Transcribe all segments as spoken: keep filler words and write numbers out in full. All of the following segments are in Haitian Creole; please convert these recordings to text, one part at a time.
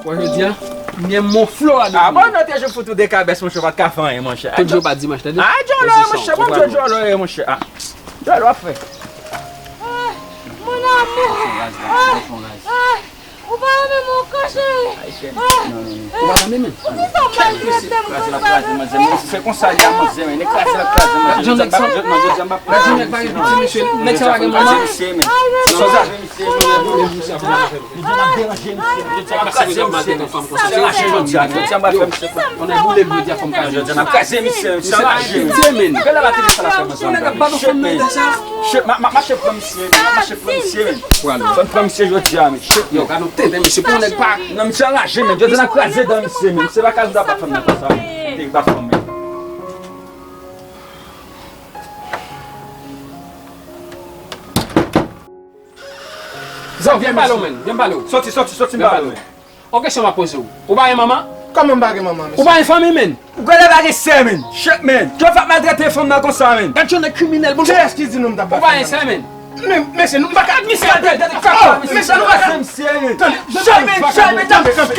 Wè jodi a, m gen mon flo a depi. Ah, bon, nou te jwenn fout ou de kabès, monchè, w pa t ka fè anyen, monchè. Tout jou pa dimanch, tande? Ah, djòlò, monchè, bon, djòlò, monchè. Ah, djòlò ap fè. Ah, mon amour. Ah, ah, ou pa renmen mwen ankò, cheri? Ah, non, non, non. Ou pa renmen, men? Poukisa w maltrete m konsa? Se konsa li a, manzè, men. Nèg kraze l ap kraze, manzè. Gad jan nèg sa. Gad jan nèg pa gen piti, mesye. Nèg sa pa gen manman. Se konsa. Jodi a, m ap kraze misye, misye. Jodi a, m ap kraze misye, misye. Misye, men. Gade la, tande sa l ap fè, manzè. Shit, man. Shit, ma, ma, mache pran misye, men. Mache pran misye, men. Fò n pran misye jodi a, men. Shit, yo, gade yon tenten, mesye. Pou nèg pa. Non, misye anraje, men. Jodi a, n ap kraze dan misye, men. Misye pa ka vin bat fanm nan konsa, men. Te bat fanm, men. Zò, vyen pale w, men. Vyen pale w. Soti, soti, soti, m pale w. On kesyon m ap poze w. Ou pa gen manman? Kòman m pa gen manman, mesye? Ou pa gen fanmi, men? Ou genlè pa gen sè, men. Shit, men. Jodi a w ap maltrete fanm nan konsa, men. Gad jan nèg kriminèl, bon. Kiyès ki di nou m t ap bat fanm nan? Ou pa gen sè, men. Men, mesye, nou pa ka. Gad misye, gad, gad, gad, oh, mesye, nou pa ka. Tande, tande, kanpe, kanpe, kanpe, kanpe, kanpe,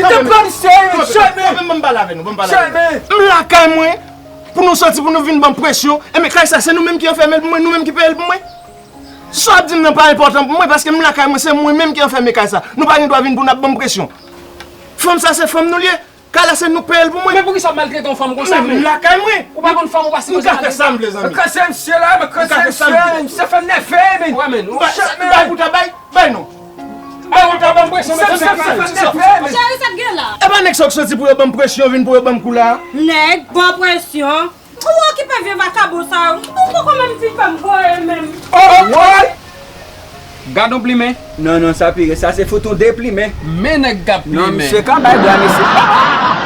kanpe, ban m pale avè nou, ban m pale avè nou. M lakay mwen, pou nou soti, pou nou vin ban m presyon. Enben, kay sa, se nou menm ki anfèmen l pou mwen, nou menm ki peye l pou mwen. Sa w ap di m nan pa enpòtan pou mwen, paske m lakay mwen, se mwen menm ki anfèmen kay sa. Nou pa gen dwa vin pou n ap ban m presyon. Fanm sa, se fanm nou l ye. Kay la, se nou k peye l pou mwen. Men poukisa w ap maltrete yon fanm konsa, men? M lakay mwen. Ou pa konn fanm ou pa sipoze maltrete. M ka fè sa m vle, zanmi. Kraze misye la, men kraze misye, men misye fè m nève, men. Wè, men. Bay pou ta bay, bay non. Bay pou ta ban m presyon, men. Misye fè m nève, men. Cheri, sa k gen la? E pa nèg sa k soti pou yo ban m presyon, vin pou yo ban m kou la. Nèg, ban presyon. Ou okipe vye vakabon sa yo. Ou poko menm fin fè m voye menm. Oh, oh, oh! Gad on plimen. Non, non, sa pi rèd. Sa se fout on deplimen. Men nèg k ap plimen. Non, misye ka bay bra, mesye.